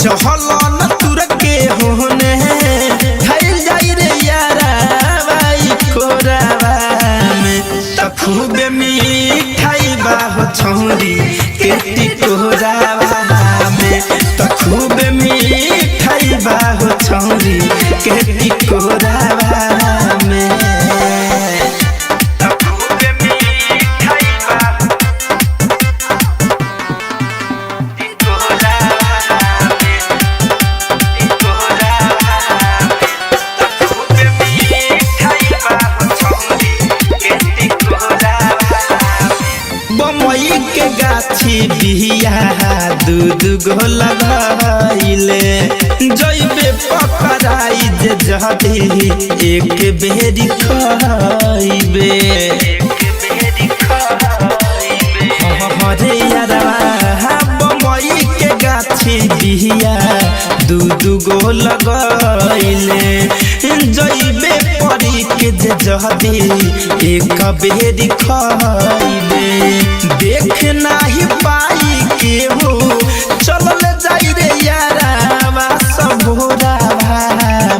चहल न तुर के होने खाइल जाई रे यारा बाई कोरावा में। त खूबे मिठाई बा हो छौरी के टिकोरावा में। त खूबे मिठाई बा हो छौरी के टिकोरावा में। त खूबे मिठाई बा टिकोरावा में, टिकोरावा में। त खूबे मिठाई बा हो छौरी के टिकोरावा में। बम्बई के गाछी बिहिया दू दू गो लगाइले, जइबे पकड़ाई जे जहदी एक बेरी खइबे। हरे यारवा बम्बई के गाछी बिहिया दू दू गो लगाइले, जइबे परी के जे जहदी एक बेरी खइबे। देख नाही पाई केहू चलल जाई रे यारावा सबोरावा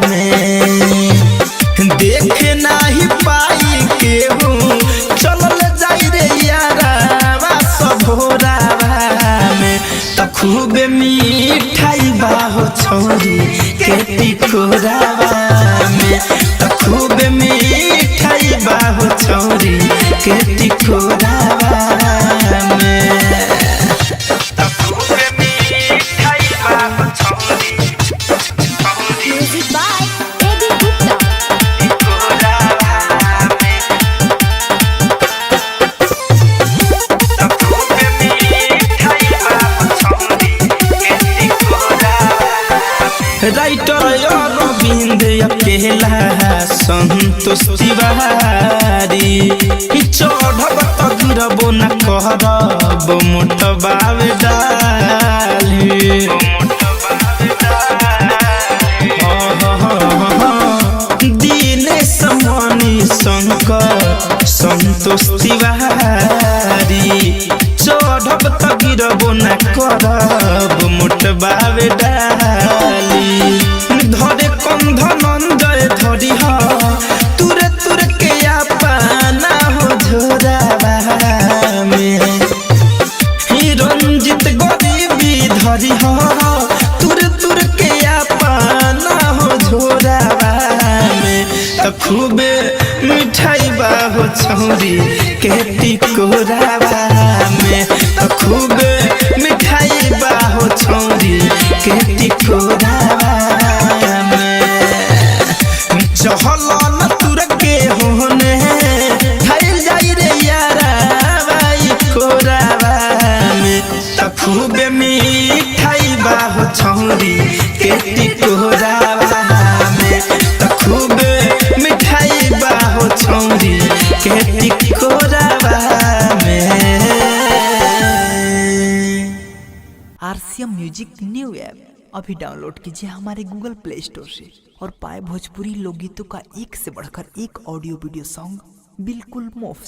में। देख नाही पाई केहू चलल जाई रे यारावा सबोरावा में। त खूबे मिठाई बा हो छौरी के टिकोरावा में। त खूबे मिठाई बा हो छौरी के टिकोरावा में। त खूबे मिठाई बा हो छौरी, छौरी Music by A.B. Gupta. टिकोरावा में। त खूबे मिठाई बा हो छौरी के टिकोरावा में। राइटर अरविंद अकेला संतोष तिवारी, चढ़ब त गिरबो न करब मोटबावे डाली। दिनेश मणि शंकर संतोष तिवारी, चढ़ब त गिरबो न करब मोटबावे डाली। धरे कंध नंजय धरी ह तुरे तुर के अपना हो झोरावा में। ही रंजित गरीबी धरी ह तुर तुर के अपना हो झोरावा में। त खूबे मिठाई बा हो छौरी के टिकोरावा में। त खूबे मिठाई बा हो छौरी के टिकोरावा में। चहल न तुर के होने खाइल जाई रे यारा बाई कोरावा में। त खूबे मिठाई बा हो छौरी के टिकोरावा में। त खूबे मिठाई बा हो छौरी के टिकोरावा में। आरसीएम म्यूजिक न्यू ऐप अभी डाउनलोड कीजिए हमारे गूगल प्ले स्टोर से और पाए भोजपुरी लोकगीतों का एक से बढ़कर एक ऑडियो वीडियो सॉन्ग बिल्कुल मुफ्त।